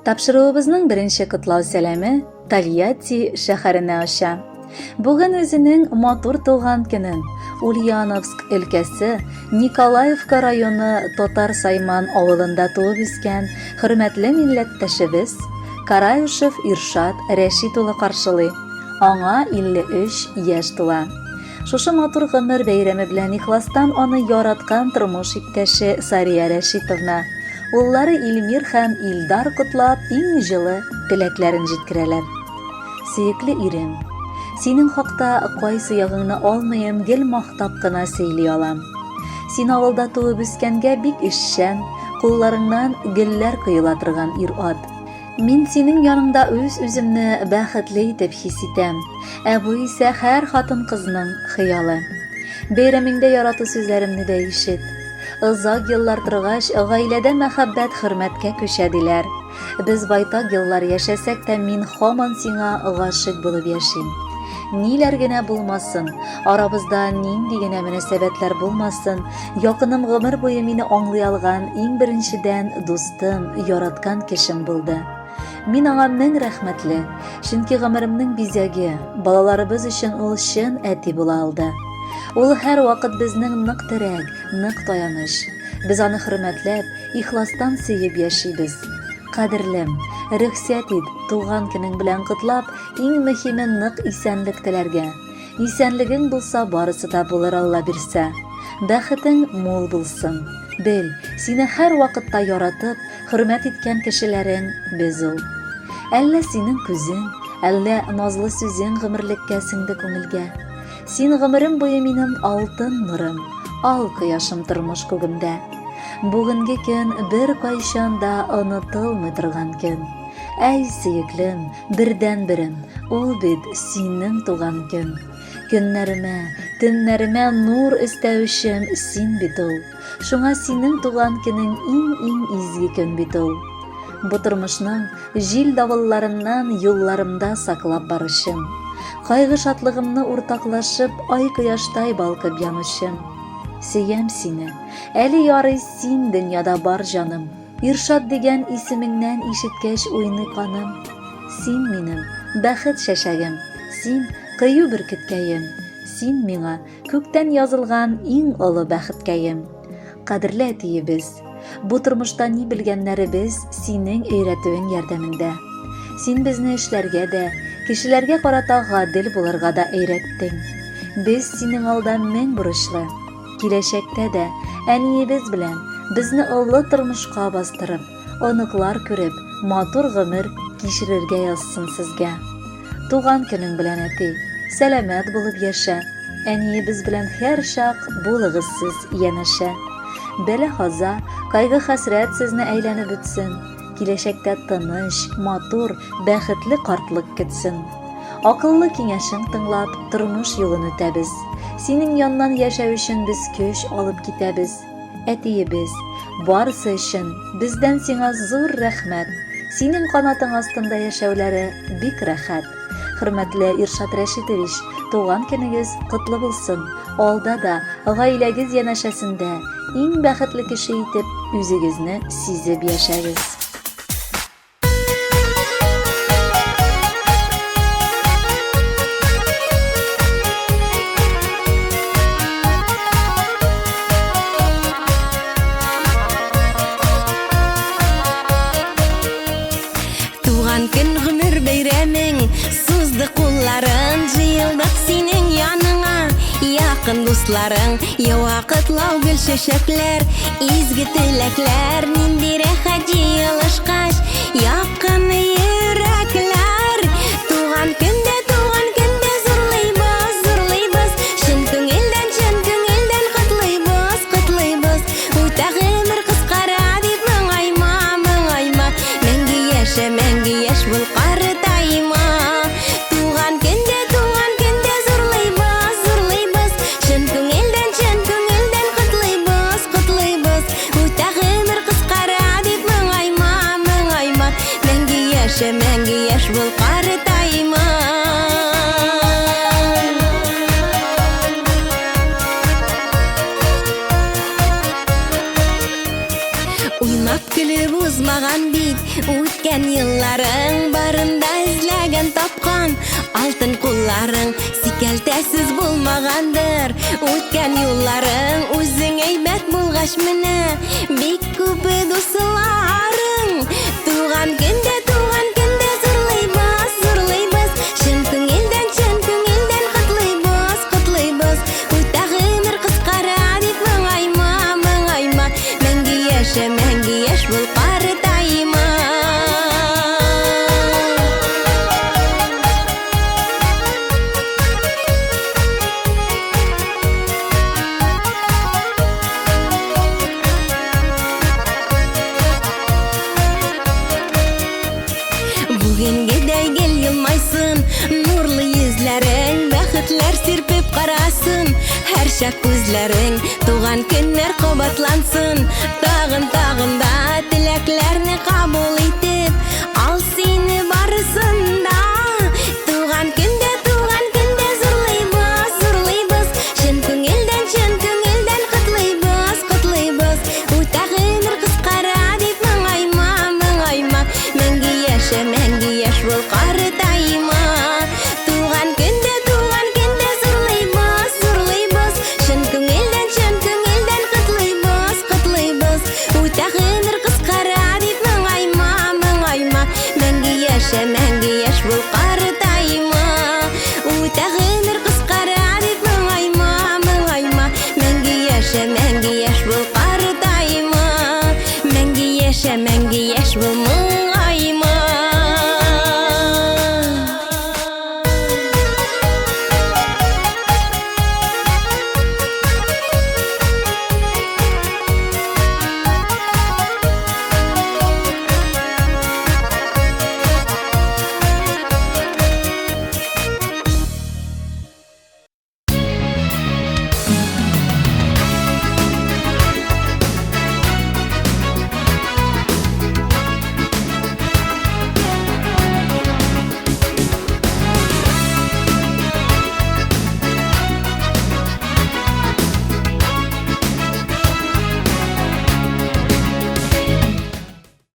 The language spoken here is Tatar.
Тапшыруыбызның беренче котлау сәламе Тольятти шәһәренә оча. Бүген үзенең матур туган көнен Ульяновск өлкәсе Николаевка районы Татар Сайман авылында туып үскән хөрмәтле милләттәшебез Караюшев Иршат Рәшит улы каршылый. Аңа 53 яшь тула. Шушы матур гомер бәйрәме белән ихластан аны яраткан тормыш иптәше Сария Рәшитовна, уллары Илмир һәм Илдар котлап, иң җылы теләкләрен җиткерәләр. Сөекле ирем, синең хакта кайсы ягыңны алмыйм, гел мактап кына сөйли алам. Син авылда туып үскәнгә бик эшчән, кулларыңнан гөлләр коела торган ир-ат. Мин синең яныңда үз-үземне бәхетле итеп хис итәм. Ә бу исә һәр хатын-кызның хыялы. Бәйрәмеңдә ярату сүзләремне дә ишет. Озак еллар торгач, гаиләдә мәхәббәт хөрмәткә күчә диләр. Без байтак еллар яшәсәк тә, мин һаман сиңа гашыйк булып яшим. Ниләр генә булмасын, арабызда нинди генә мөнәсәбәтләр булмасын, якыным гомер буе мине аңлый алган иң беренчедән дустым, яраткан кешем булды. Мин аңа мең рәхмәтле, чөнки гомеремнең бизәге, балаларыбыз өчен ул чын әти була алды. Ул һәрвакыт безнең нык терәк, нык таяныч. Без аны хөрмәтләп, ихластан сөеп яшибез. Кадерлем, рөхсәт ит, туган көнең белән котлап, Иң мөһиме нык исәнлек теләргә. Исәнлегең булса, барысы да булыр Алла бирсә. Бәхетең мул булсын. Бел, сине һәрвакытта яратып, хөрмәт иткән кешеләрең без ул. Әллә синең күзең, әллә назлы сүзең гомерлеккә сеңде күңелгә. Син гомерем буе минем алтын нурым, ал кояшым тормыш күгемдә. Бүгенге көн беркайчан да онытылмый торган көн. Әй, сөеклем, бердәнберем, ул бит синең туган көн. Көннәремә, төннәремә нур өстәүчем син бит ул. Шуңа синең туган көнең иң-иң изге көн бит ул. Бу тормышның җил-давылларыннан юлларымда саклап баручым. Кайгы-шатлыгымны уртаклашып, ай-кояштай балкып янучым. Сөям сине. Әле ярый син дөньяда бар, җаным. Иршат дигән исемеңнән ишеткәч уйный каным. Син минем, бәхет чәчәгем, син, кыю бөркеткәем, син миңа, күктән язылган иң олы бәхеткәем. Кадерле әтиебез, бу тормышта ни белгәннәребез синең өйрәтүең ярдәмендә. Син безне эшләргә дә, кешеләргә карата гадел булырга да өйрәттең. Без синең алда мең бурычлы. Киләчәктә дә әниебез белән безне олы тормышка бастырып, оныклар күреп, матур гомер кичерергә язсын сезгә. Туган көнең белән, әти! Сәламәт булып яшә! Әниебез белән һәрчак булыгыз сез янәшә. Бәла-каза, кайгы-хәсрәт сезне әйләнеп үтсен. Киләчәктә тыныч, матур, бәхетле картлык көтсен. Акыллы киңәшең тыңлап, тормыш юлын үтәбез. Синең яннан яшәү өчен без көч алып китәбез. Әтиебез, барысы өчен бездән сиңа зур рәхмәт. Синең канатың астында яшәүләре бик рәхәт. Хөрмәтле Иршат Рәшитович, туган көнегез котлы булсын. Алда да гаиләгез янәшәсендә иң бәхетле кеше итеп үзегезне сизеп яшәгез. Туган көн гомер бәйрәмең Сузды кулларын Җыелдык синең яныңа Якын дусларың Ява котлау гөл чәчәкләр Изге теләкләр Нинди рәхәт җыелышкач Якын йөрәкләр Туган көндә, туган көндә Зурлыйбыз, зурлыйбыз Чын күңелдән, чын күңелдән Котлыйбыз, котлыйбыз Үтә гомер кыскара дип моңайма, моңайма. Мәңге яшә, мәңге яшь бул, картайма. Туган көндә, туган көндә зурлыйбыз, зурлыйбыз. Чын күңелдән, чын күңелдән котлыйбыз, котлыйбыз. Үтә гомер кыскара дип моңайма, моңайма. Мәңге яшә, мәңге яшь бул, картайма. Уйнап көлеп узмаган бит. Үткән елларың барында эзләгән тапкан алтын кулларың сикәлтәсез булмагандыр. Үткән юлларың үзең әйбәт булгач менә бик күп дусларың. Туган көндә, туган көндә зурлыйбыз, зурлыйбыз. Чын күңелдән, чын күңелдән котлыйбыз, котлыйбыз. Үтә гомер кыскара дип моңайма, моңайма. Мәңге яшә, мәңге яшь бул, картайма. Бүгенгедәй гел елмайсын, нурлы йөзләрең, бәхетләр сирпеп карасын, һәрчак күзләрең, туган көннәр кабатлансын, тагын тагын да теләкләрне кабул итеп, ал сине барысын да.